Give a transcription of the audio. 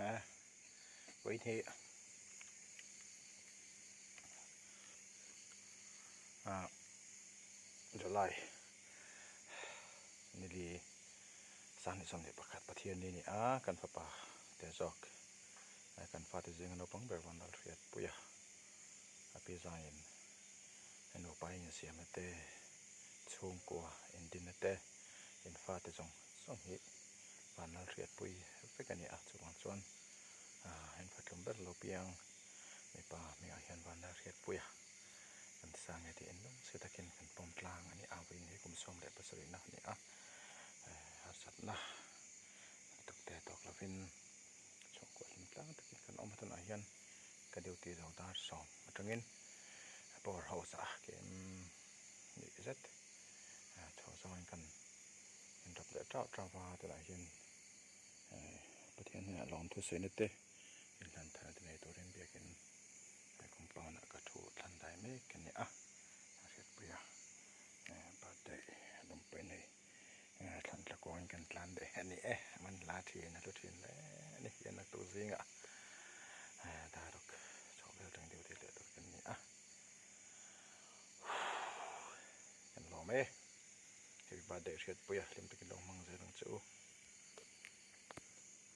Vawihnih ah July nili 21 Pathian ni a ni a kan fapa te zawk kan fate zinga naupang ber van lal hriat pui a a pi zaiin a nupa in insiamna te chhungkua indinna te in fate zawng zawng hi van lal hriat pui vek a ni a chuvang chuan ah in fatlum ber lo piang mipa hmingah hian van lal hriat pui a kan sang e tih lung si takin kan pawm tlang a ni a vawiin hi kum 17 na a ni a eh harsatna lutuk te tawk lovin chhungkua hlim tlang takin kan awm a tunah hian ka duty zo dar sawm atangin power house ah kem nih zet chho zawngin kan inrap leh tauh tauh va tunah hian eh Pathian hnenah lawm thusawi te inhlan thar te nei turin biakin he compound ah ka thu thlan dai mek a ni a a hriatpui a eh birthday lawmpui nei thlan tla kawngin kan tlan leh a ni e a man hla thin a hlu thin hle a ni hian naktuk zingah eh daruk chhoh vel reng deuh leh tur kan ni a kan lawm e happy birthday hriatpui a hlim takin lo hmang zel ang che u.